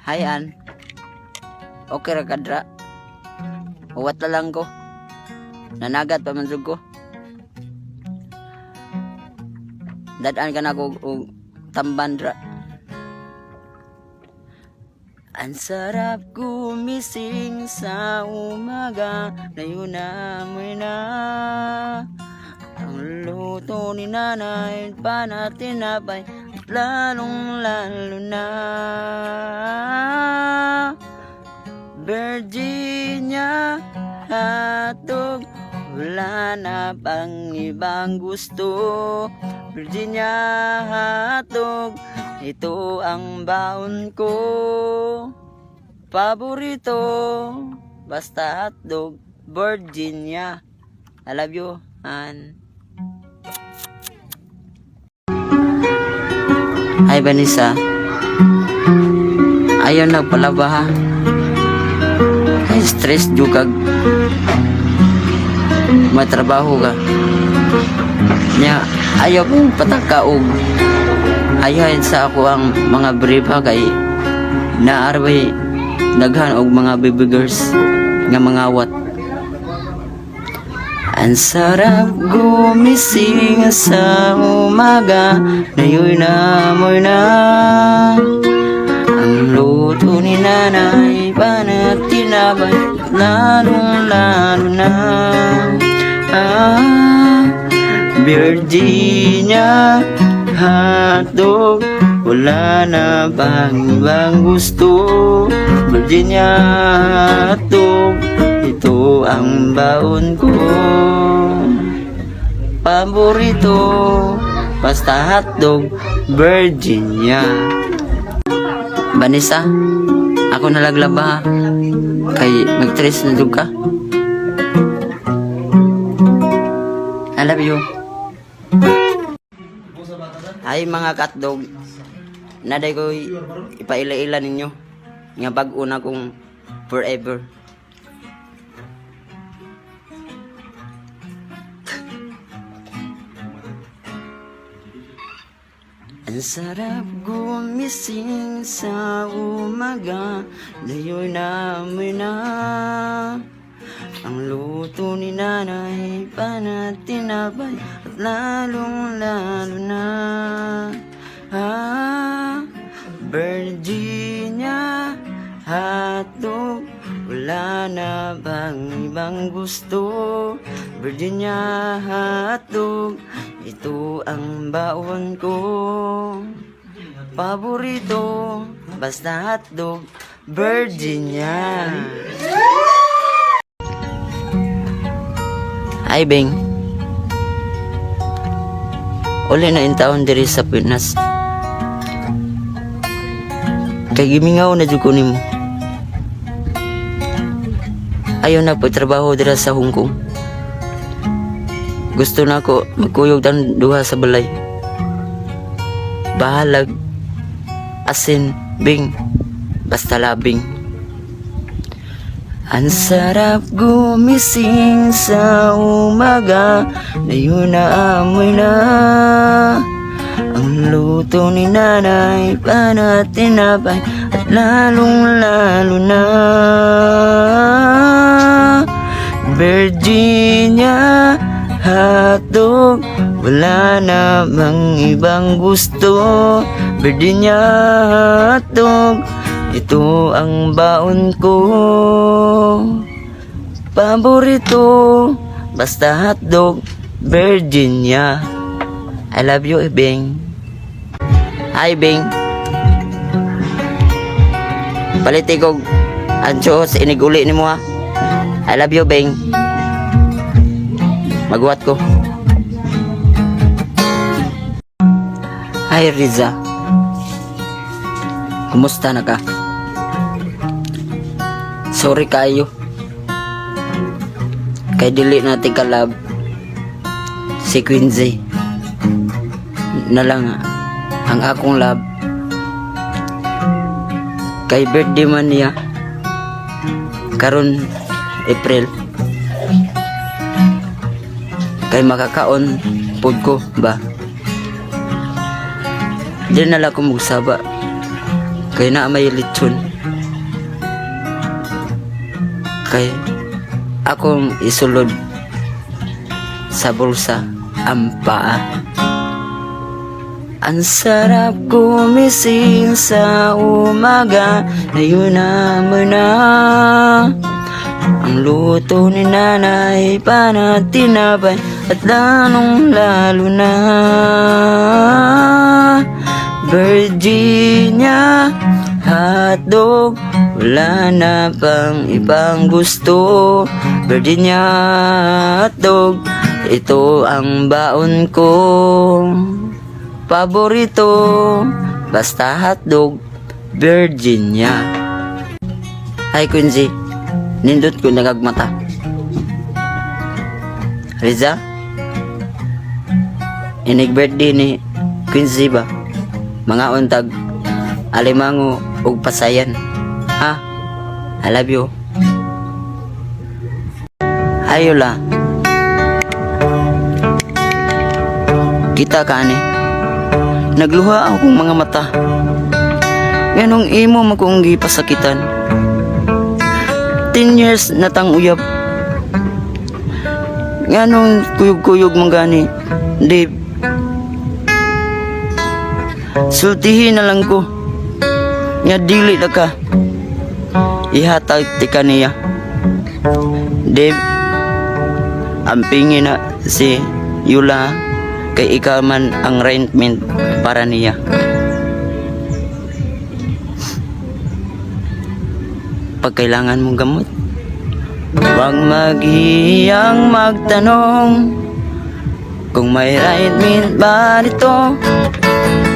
Hi, Ann. Okay ra kadra. Uwat na lang ko. Nanagat pa man jud ko. Dadaan ka na ko og tamban dra. Ang sarap gumising sa umaga, Ngayon na amoy na. Ang luto ni nanay, panatinapay, at lalong lalo na. Virginia hotdog, wala na pang ibang gusto. Virginia hotdog, ito ang baon ko. Paborito, basta hotdog, Virginia. I love you, Han. Hi, Vanessa. Ayaw nagpalaba ha. Ay, stress jud kag matrabaho ka. Nya, ayaw kong pataka og ayaw sa ako ang mga brief ha kay naarbay daghan og mga baby girls nga mangawat. Ang sarap gumising sa umaga, Nayoy na amoy na. Ang luto ni nanay, panatinabay, lalong lalo na. Ah, Virginia hotdog, wala na bang ibang gusto. Virginia hotdog, ito ang baon ko. Paborito, basta hotdog, Virginia. Vanessa, ako nalaglaba ha. Kay mag-tres na jud ka. I love you. Ay mga katdog, naday ko ipaila-ila ninyo nga bag-o na kong forever. Ang sarap gumising sa umaga, Dayo'y namoy na. Ang luto ni nanay, panatinabay, at lalong lalo na. Ah, Virginia hotdog, wala na bang ibang gusto? Virginia hotdog, ito ang baon ko. Paborito, basta hotdog, Virginia. Hi, Bing. Uli na in taon diri sa Pinas. Kay gimingaw na jud ko nimo. Ayaw na pagtrabaho dira sa Hong Kong. Gusto na ako magkuyog tan duha sa balay. Bahalag asin, Bing, basta labing. Ang sarap gumising sa umaga, Dayon na amoy na. Ang luto ni nanay, panatinapay, at lalong lalo na. Virginia hotdog, wala namang ibang gusto. Virginia hotdog, ito ang baon ko. Paborito, basta hotdog, Virginia. I love you, Bing. Hi, Bing. Palit kog anchos iniguli nimo ha. I love you, Bing. Magwat ko. Hi, Riza. Kumusta na ka? Sorry kayo. Kay dili natin ka-love si Quincy na lang ang akong love. Kay birthday man niya karon April. Kay makakaon pud ko ba? Di na lang ko magsaba. Kay naa may lechon. Kay akong isulod sa bulsa ang paa. Ang sarap gumising sa umaga, ngayon na mo na. Ang luto ni nanay, panatinabay, at lalong lalo na Virginia hotdog, wala na pang ibang gusto. Virginia hotdog, ito ang baon ko. Paborito, basta hotdog, Virginia. Hi, Quincy. Nindot ko nagagmata. Riza? Inig birthday ni Quincy ba? Mga untag alimango ug pasayan. Ha? I love you. Ayola. Kita ka ani. Nagluha akong mga mata. Nganong imo man kong gipasakitan. 10 years na tang uyab. Nganong kuyog-kuyog man gani, Dave? Sultihin na lang ko nga dili na ka ihatag ti kaniya. Dave, ampingin na si Yula kay ikaw man ang rentment para niya. Pag kailangan mong gamot, huwag maghiyang magtanong kung may right mint ba nito.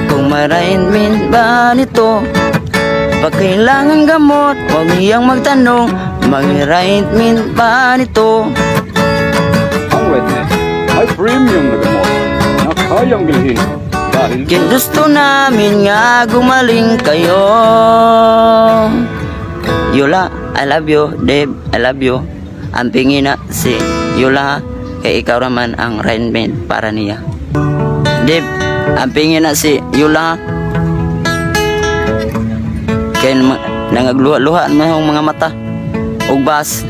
Kung may right mint ba nito. Pag kailangan gamot, huwag hiyang magtanong, may right mint ba nito. Ang Rednet ay premium na gamot na kayang bilhin dahil Kaya gusto namin nga gumaling kayo. Yula, I love you. Dave, I love you. Ampingin na si Yula kay ikaw naman ang rentment para niya. Dave, ampingin na si Yula. Kay nangagluha-luha man akong mga mata. Ug bas.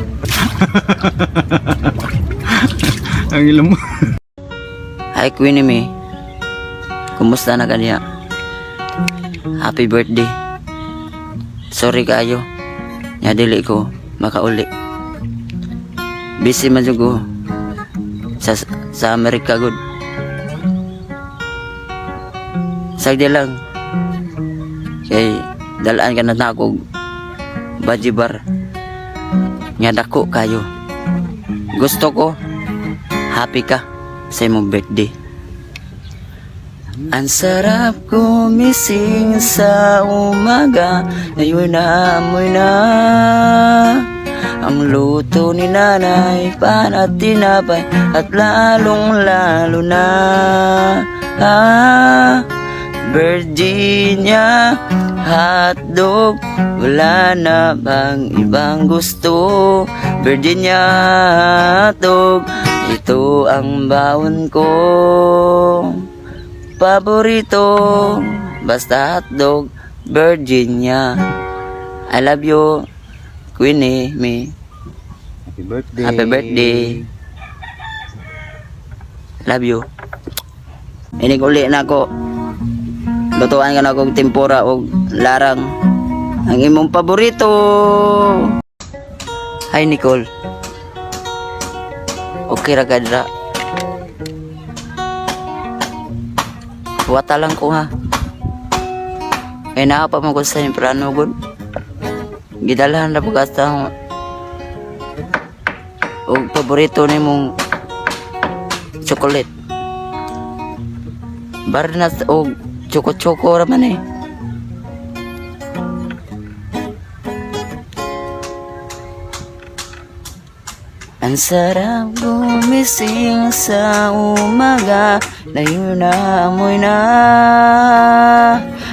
Ang ilam. Hi, Queenie May. Kumusta na kaniya? Happy birthday. Sorry kayo. Nga dili ko makauli. Busy man jud ko sa Amerika gud. Sagdi lang. Kay dalaan ka na nako og baji bar. Nga dako kayo. Gusto ko happy ka sa imong birthday. Ang sarap gumising sa umaga, ngayon na amoy na ang luto ni nanay, panat tinapay, at lalong lalo na Virginia hotdog, wala na bang ibang gusto? Virginia hotdog, ito ang baon ko. Paborito, basta hotdog, Virginia. I love you, Queenie May. Happy birthday. Happy birthday. Love you. Inig uli na ako. Lutuan ka na akong tempura o larang. Ang imong paborito. Hi, Nicole. Okay ra ka dira. Wata lang ko ha. Kay naa pa man ko sa imprano gud. Gidalhan ra pagkasta og paborito nimong chocolate. Barnas og choco-choco ra man eh. Ang sarap gumising sa umaga, layo na amoy na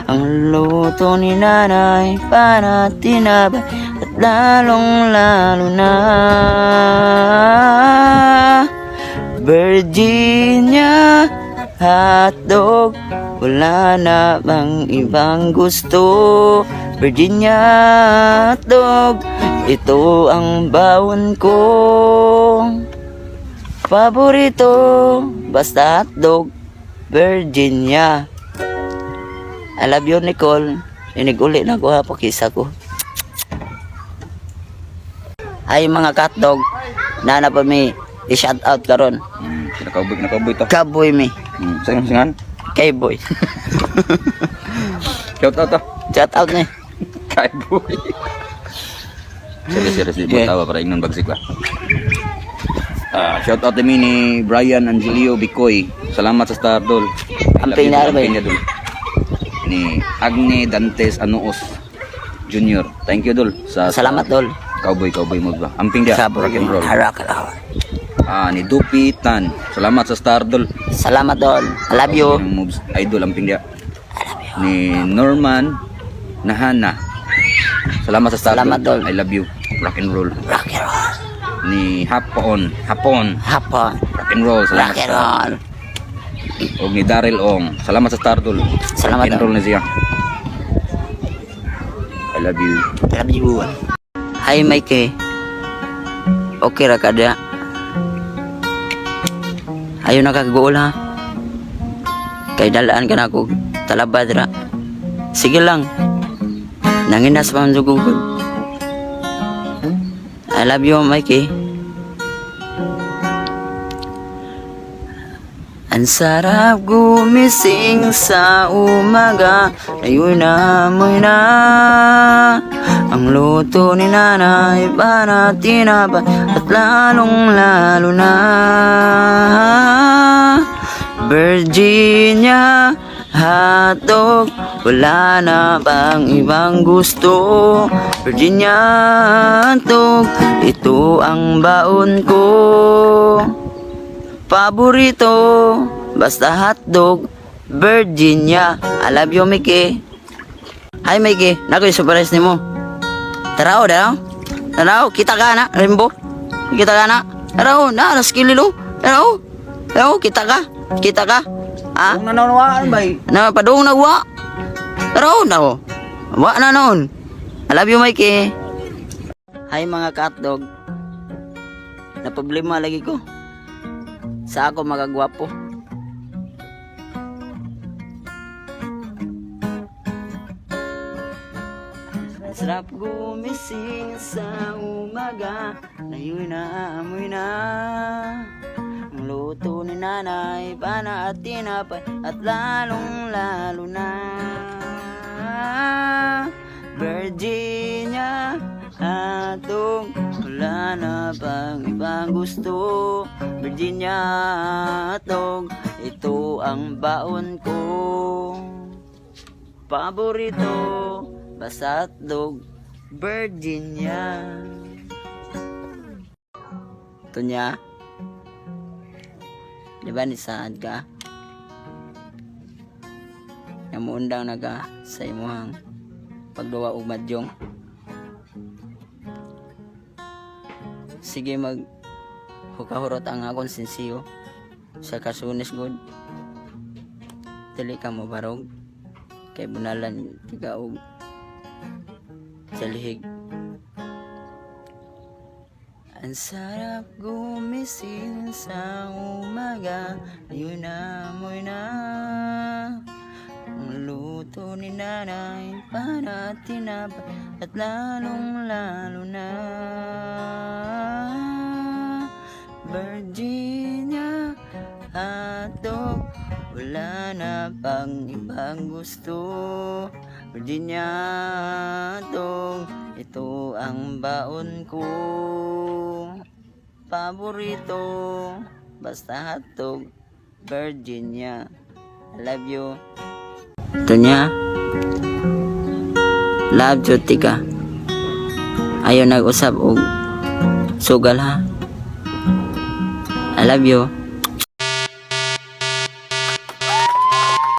ang luto ni nanay para tinapay, at lalong lalo na Virginia hotdog. Wala na bang ibang gusto? Virginia hotdog, ito ang baon ko. Paborito, basta hotdog, Virginia. I love you, Nicole. Inig-uli na ko ha, pakisa ko. Ay, mga katdog, nana pa mi i-shout out karon. Kinakauboy, kinakauboy to. Kaboy mi. Sa imong singan? Kay boy. Shout out to. Shout out ni. Cowboy. Serious, serious. Di mo Okay. tawa para ingnon bagsik ba? Ah, shout out to me ni Brian Angelio Bicoy. Salamat sa Star Dol. Amping na, Amping bay. na, Dol. Ni Agne Dantes Anuos Jr. Thank you, Dol. Sa Salamat, Dol. Cowboy, cowboy mo ba? Amping dia. Kaboy. Rock and roll. Rock and roll. Ah, ni Dupi Tan. Salamat sa Star Dol. Salamat, Dol. I love you. Ang moves idol amping dia. Ni Norman Nahana. Salamat sa Star Salamat, Dol. Dol. I love you. Rock and roll. Rock and roll. Ni Hapon, Hapon. Hapon. Rock and roll. Salamat Rock and sa roll. Og ni Daryl Ong. Salamat sa Star Dol. Salamat, Rock and Dol. roll na siya. I love you. I love you. Hi, Mikey. Okay ra ka dia. Ayaw na kagaguol ha. Kay dalaan ka na ako. Talabad ra. Sige lang. Nanginas pa man sugugod. I love you, Mikey. Ang sarap gumising sa umaga, ayun na amoy na ang luto ni nanay para tinapay, at lalong lalo na Virginia hotdog. Wala na bang ibang gusto? Virginia hotdog, ito ang baon ko. Paborito, basta hotdog, Virginia. I love you, Mickey. Hi, Mickey. Nakoy surprise nimo. Tara, oh, daraw. Tara, oh, kita ka na, Rainbow. Kita ka na. Tara, oh, na, alas kililo. Tara, oh. Tara, oh, kita ka. Kita ka. Ha? Kung nanawaan ba? Na, padung na wa. Tara, oh, na, oh. Wa na noon. I love you, Mikey. Hi, mga katdog. Na problema lagi ko. Sa ako magagwapo. Ang sarap gumising sa umaga, layo na amoy na ang luto ni nanay, pana at tinapay, at lalong lalo na Virginia atong. Wala na pang ibang gusto? Virginia atong, ito ang baon ko. Paborito, basta hotdog, Virginia. Tunya, di ba nisaad ka? Namuundang na ka sa imuhang paggawa og madyong. Sige, mag hukahurot ang akong sinsiyo sa kasunis god. Dili ka mo barog kay bunalan tiga og sa lihig. Ang sarap gumising sa umaga, ayun na amoy na ang luto ni nanay para tinapay, at lalong lalo na Virginia hotdog. Wala na pang ibang gusto? Virginia hotdog, ito ang baon ko. Paborito, basta hotdog, Virginia. I love you. Tunya, love duty ka. Ayaw nag-usap og sugal ha. I love you.